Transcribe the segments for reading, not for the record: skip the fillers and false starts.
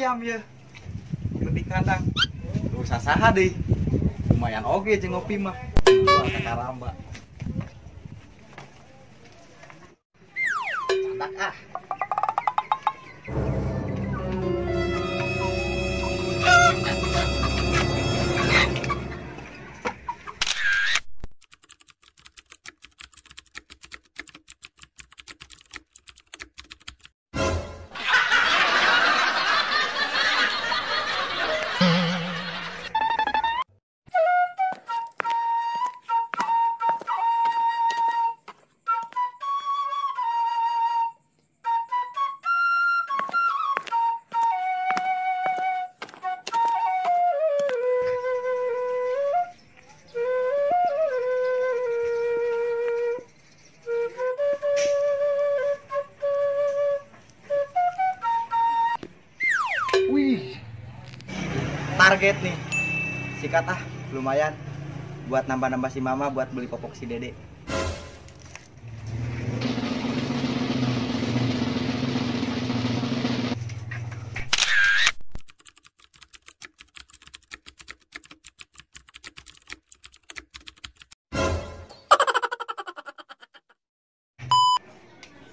Hayam ya. Lebih kandang. Tuh sasaha deui. Lumayan oge jeung ngopi mah. Wah, karamba. Candak ah. Target nih, sikat ah, lumayan buat nambah-nambah si mama buat beli popok si dede.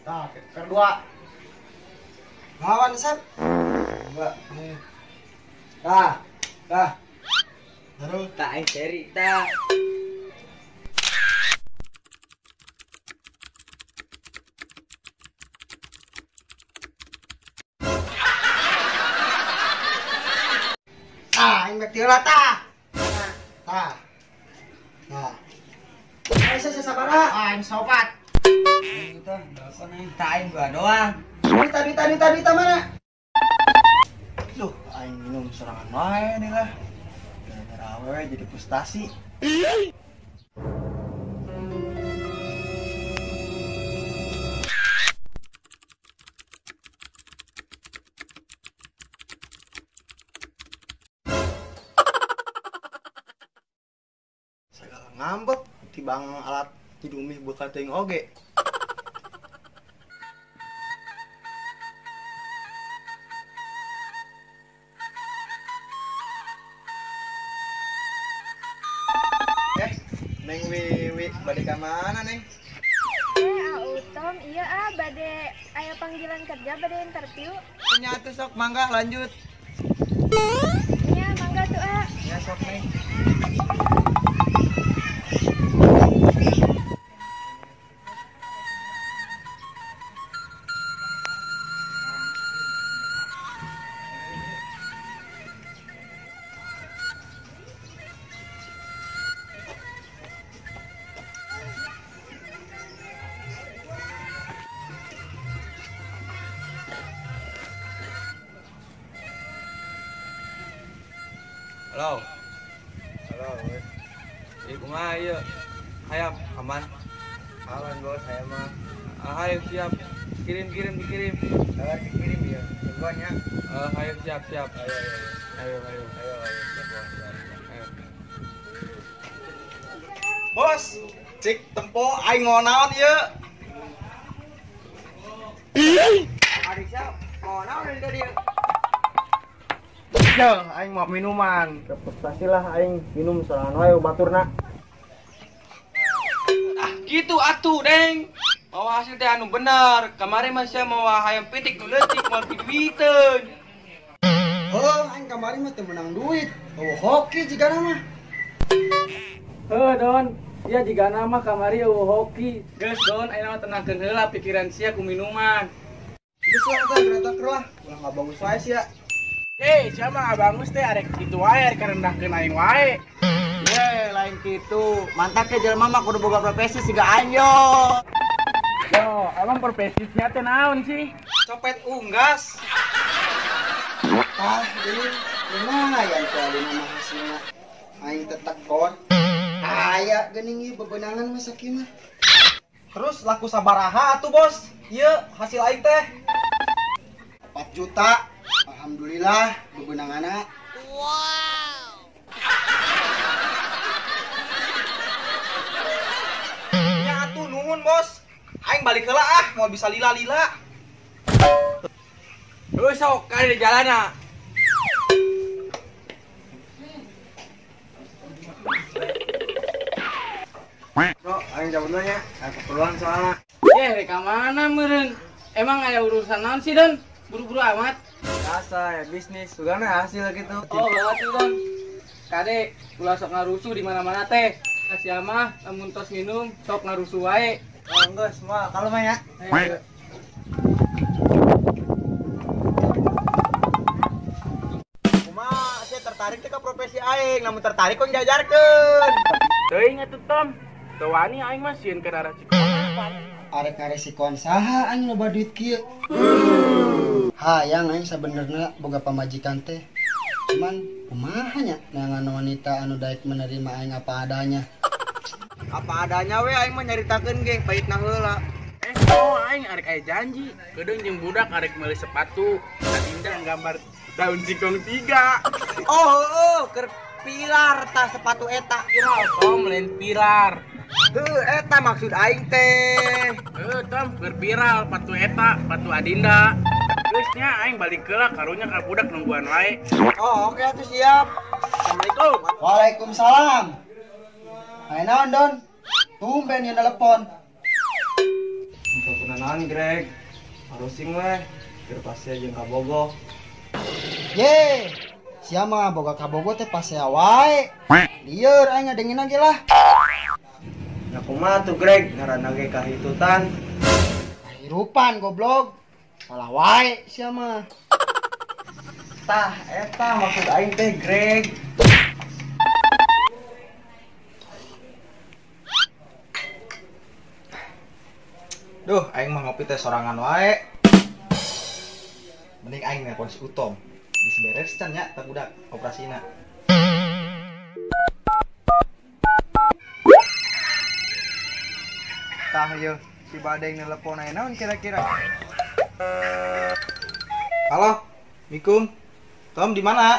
Nah, kedua lawan Sep. Enggak, nih. Nah. Tah. Terus tak aing seri tah. Ah, aing bek teu tah. Tah. Tah. Aing sabaraha? Ah, aing 4. Tah, berapa aing? Tah aing 2 doang. Duit mana? Duh, aing minum serangan wae nih lah. Gara-gara awewe jadi frustasi. Segala ngambek tibang alat hidung mih buka teuing oge. Neng Wiwi, bade ka mana, Neng? Utom, iya ah, bade aya panggilan kerja, bade interview. Nya atuh sok, mangga lanjut. Nya, mangga tuh ah. Ya sok, Neng. Halo. Halo. Ieu kumaha ieu? Hayam aman. Aman bos, saya mah. Hayo siap. Kirim dikirim. Sabar dikirim ya. Tungguan ya. Hayo siap. Ayo. Ayo. Ayo, siap bos. Ayo. Bos, cik tempo aing mau naon ieu? Adik siap, mau naon tadi? Jeng, aing mau minuman. Frustasi lah aing minum sorangan wae baturna. Ah, gitu atuh, Deng. Mau hasil teh anu bener. Kamari mah sia mau hayam pitik nu leutik moal piduiteun. Heuh, aing kamari mah teu meunang duit. Eueuh hoki jigana mah. Heuh, Don. Iya jigana mah kamari eueuh hoki. Geus, Don, ayeuna mah tenangkeun heula pikiran sia ku minuman. Geus lah teh geretak lah. Ulah ngabangus wae sia. Eh, siapa ngabangus teh arek kitu wae arek rendahkeun aing wae. Ye, lain kitu. Mantap ke jelema mah kudu boga profesi siga aing yo. Yo, emang profesinya teh naon sih? Copet unggas. Ah, ini lumayan kali mah hasilna. Aing tetekon. Aya geuning ieu bebenangan mah sakieu mah. Terus laku sabaraha atuh, Bos? Ieu hasil aing teh 4 juta. Alhamdulillah bebenanganna. Wow. Nya atuh nuhun, Bos. Aing balik heula ah, mau bisa lila-lila. Heuh sok kali di jalana. aing cabut dulu nya. Ada keperluan soalnya. Yeh, rek ka mana meureun? Emang aya urusan naon sih, Don? Buru-buru amat. Biasa ya bisnis, sugana hasil gitu. Oh, berarti Don. Kade, ulah sok ngarusuh di mana-mana teh. Sia mah lamun tos minum sok ngarusuh wae. Oh, enggak semua, kalau mah ya. Ayo. Kumaha sia tertarik teh ka profesi aing, lamun tertarik kok jajarkeun. Teuing atuh Tom. Teu wani aing mah sieun kana resikoan. Arek ngaresikoan saha aing loba duit kieu. Hayang aing sabenerna boga pamajikan teh. Cuman kumaha nya neangan wanita anu daek menerima aing apa adanya. Apa adanya we aing mah nyaritakeun ge pahitna heula. Oh, aing arek aya janji. Kedeung jeung budak arek meuli sepatu. Adinda gambar daun singkong 3. Oh, heueuh, keur pilar tah sepatu eta. Viral, Tom, lain pilar. Heuh, eta maksud aing teh. Heuh, Tom, keur viral sepatu eta, sepatu Adinda. Geus nya aing balik heula karunya ka budak nungguan wae. Oh, oke atuh siap. Assalamualaikum. Waalaikumsalam. Aya naon, Don? Tumben ieu telepon. Untuk kunaon, Greg? Harusing we, keur pasti jeung kabogoh. Ye, sia mah boga kabogoh teh pasea wae. Lieur aing ngadengin ge lah. Nah kumaha tuh Greg, ngaranna ge kahitutan. Kahirupan goblok. Salah wae sia mah. Tah, eta maksud aing teh Greg. Duh, aing mah ngopi teh sorangan wae. Mending aing nelpon si Utom. Geus beres can nya tah budak operasina. Tah yeuh, si Badeng nelpon aya naon kira-kira? Halo, Mikum. Tom di mana?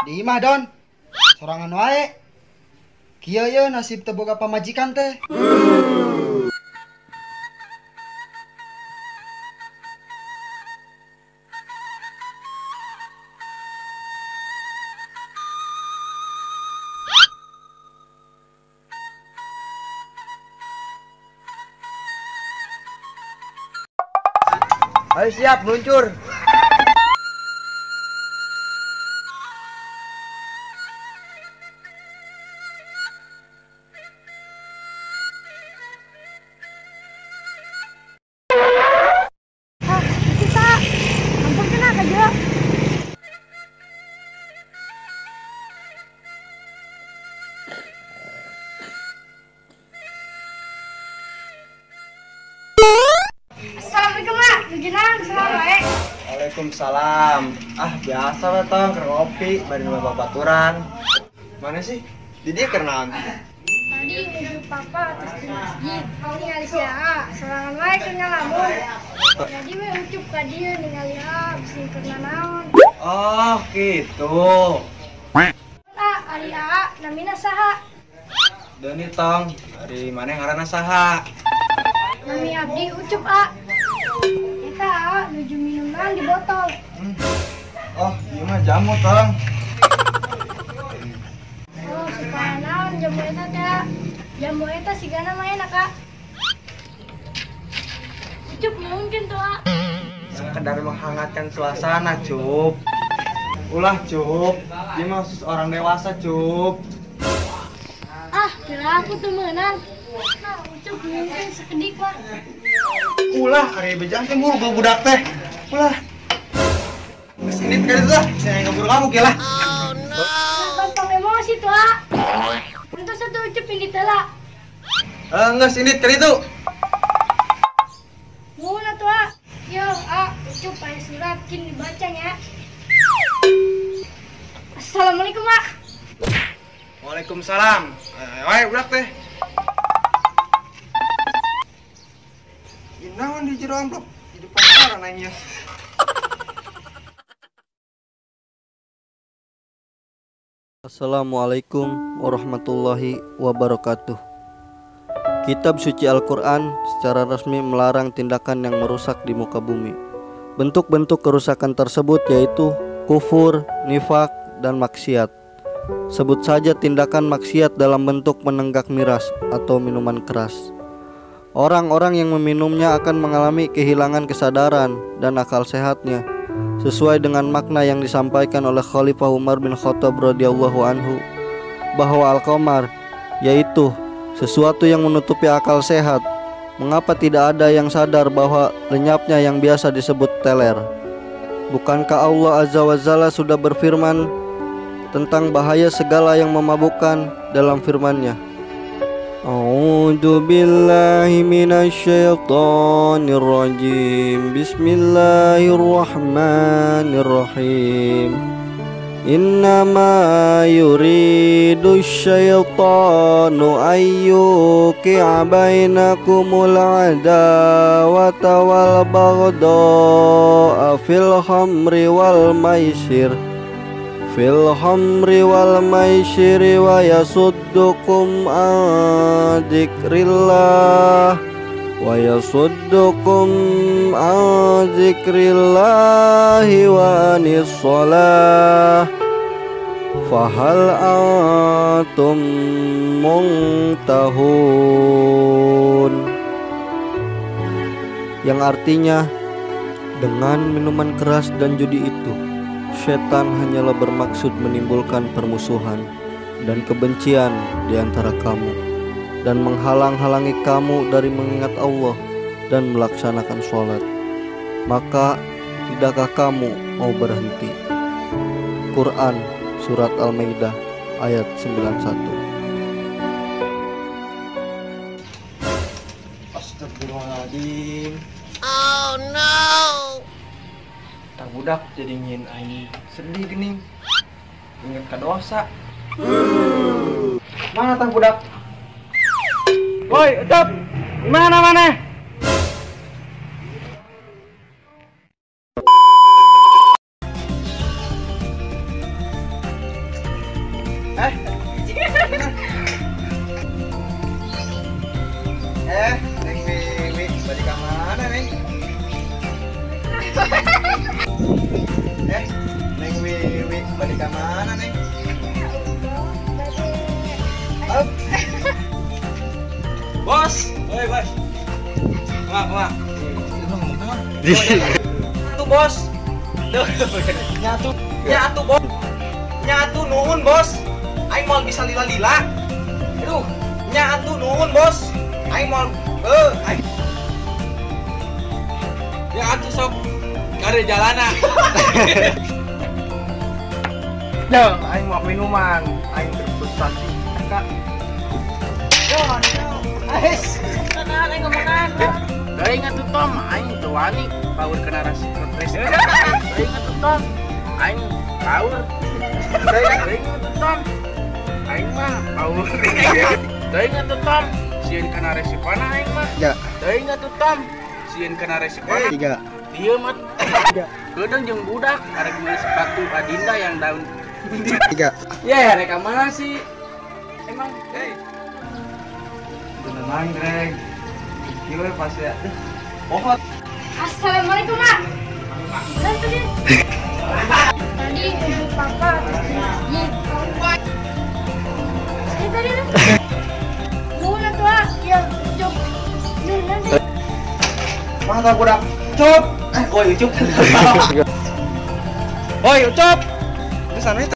Di imah, Don. Sorangan wae. Kieu ye nasib teu boga pamajikan teh. Ayo siap meluncur. Ah, kita ampun kena ka Assalamualaikum, Mak. Nujunan, salam wae. Waalaikumsalam. Ah, biasa lah tong, keur ngopi bari babaturan. Mana sih? Di dia keur naon? Tadi nuju papa atas di masjid. Ningali si Aa, sorangan wae keur ngalamun. Jadi we ucup ka dieu ningali Aa bisi keur nanaon. Oh, gitu. Ah, ari Aa namina saha? Doni tong, dari mana ngaranna saha? Nami abdi Ucup, A. Eta A nuju minuman di botol. Oh, ieu mah jamu, Tong. Oh, supaya naon jamu eta teh? Jamu eta sigana mah enak, A. Ucup mungkin tuh, A. Sekedar menghangatkan suasana, Cup. Ulah, Cup. Dia mah khusus orang dewasa, Cup. Ah, kira aku tuh menang. Nah, Ucup mungkin sekedik, Pak. Ulah, ari bejaan teh muru budak teh. Ulah. Geus indit ka ditu lah, saya ngabur kamu kieu lah. Oh no. Nah, gampang emosi tuh, A. Untuk satu Ucup indit heula. Geus indit ka ditu. Muna tuh, A. Yo, A, Ucup aya surat kin dibaca nya. Assalamualaikum, A. Waalaikumsalam. Wae budak teh. Naon di jero amplop? Di depan orang aing ieu. Assalamualaikum warahmatullahi wabarakatuh. Kitab suci Al-Quran secara resmi melarang tindakan yang merusak di muka bumi. Bentuk-bentuk kerusakan tersebut yaitu kufur, nifak, dan maksiat. Sebut saja tindakan maksiat dalam bentuk menenggak miras atau minuman keras. Orang-orang yang meminumnya akan mengalami kehilangan kesadaran dan akal sehatnya, sesuai dengan makna yang disampaikan oleh Khalifah Umar bin Khattab radhiyallahu anhu, bahwa al-qamar, yaitu sesuatu yang menutupi akal sehat. Mengapa tidak ada yang sadar bahwa lenyapnya yang biasa disebut teler? Bukankah Allah Azza wa Jalla sudah berfirman tentang bahaya segala yang memabukkan dalam firman-Nya? A'udzu billahi minasyaitonir rajim. Bismillahirrahmanirrahim. Innama yuridu syaitanu ayyuqi'a bainakumul adawata wal baghdha'a fil khamri wal maisir wa yasuddukum an dzikrillah wa anis shalah fahal antum muntahun. Yang artinya, dengan minuman keras dan judi itu, setan hanyalah bermaksud menimbulkan permusuhan dan kebencian di antara kamu dan menghalang-halangi kamu dari mengingat Allah dan melaksanakan sholat. Maka tidakkah kamu mau berhenti? Quran Surat Al-Maidah ayat 91. Astagfirullahaladzim. Oh no. Tak budak jadi ngin aing sedih gini. Ingat ke dosa. Mana tah budak? Woi, Ucup. Mana mana? Neng Wiwi, balik ke mana, Neng? Neng Wiwi, balik ke mana, Neng? Bos, oi bos. Mak. Tuh bos. Nyatu. Nyatu bos. Nyatu nuhun bos. Aing moal bisa lila-lila. Aduh, nyatu nuhun bos. Aing moal aing. Ya atuh sok kare jalana. Yo, aing mau minuman, aing berfrustasi. Kak. Yo, ais. Tenang aing ngomongan. Deui atuh Tom, aing teu wani paur kena stres. Deui atuh Tom, aing paur. Deui atuh Tom, aing mah paur. Deui atuh Tom, sieun kana resikona aing mah. Deui atuh Tom, sieun kana resikona. 3. Dieu mah. Keudeng jeung budak arek meuli sepatu Adinda yang daun. 3. Ye, rek ka mana sih? Emang hey. Tenang, Greg. Kieu pas ya. Pohon. Assalamualaikum, Mak. Tadi ibu papa terus di masjid. Tadi tuh. Nuhun atuh, ya, Ucup. Nuhun. Mana budak? Ucup. Woi, Ucup. Woi, Ucup. Di sana.